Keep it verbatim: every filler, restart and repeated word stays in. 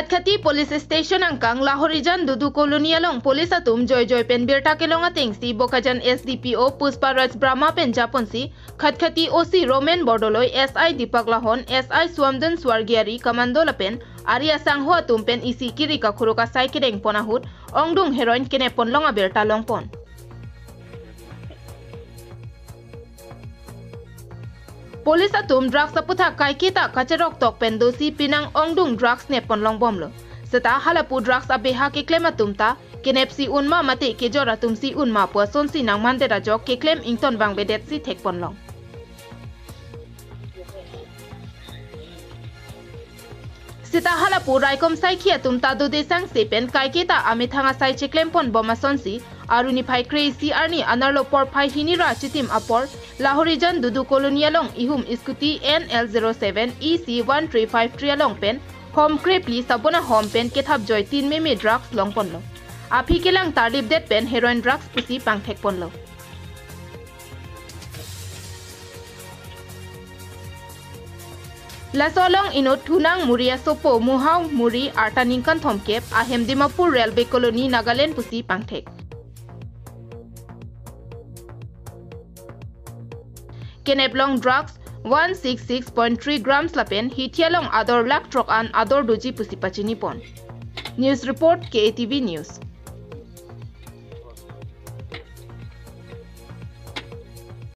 Khatkhati Police Station angkang Lahorijan Dudu Colony along police atum joijoi pen birta kelong atengsi Bokajan S D P O Pushpa Raj Brahma pen japonsi Khatkhati O C Roman Bordoloi, S I Deepak Lahon, S I Suamdun Swargiari, Commando lapen ari asangho atum pen isi kiri kakhuruk asai kedeng pon ahut ongdung heroin kenep ponlong abirta longpon. Police atum drugs aputhak kaiketa kacherok tok pen dosi penang ongdung drugs nep ponlong bomlo. Seta halapu drugs abeha keklem atum ta kenepsi unma mate kejor atumsi unma pu asonsi nangmandet ajok keklem ington vangbedetsi thek ponlong. Seta halapu raikom saikhi atum ta dode sangse pen kaiketa amethang asai cheklem pon bom asonsi aruni phai kre-isi arni anerlo porphai hini ra chitim apor Lahorijan Dudu Colony along ihum scooty N L zero seven E C one three five three along pen hom krepli sabon ahom pen kethap joi tin meme drugs long ponlo. Aphi kelang tarlipdet pen heroin drugs pusi pangthek ponlo. Laso along inut thunang muri asopo Muhao Muri arta ningkan thomkep ahem Dimapur Railway Colony Nagaland pusi pangthek. Kenep long drugs one six six point three grams lapen hithi along ador lakh throk an ador doji pusi pachini pon. News report K A T V News.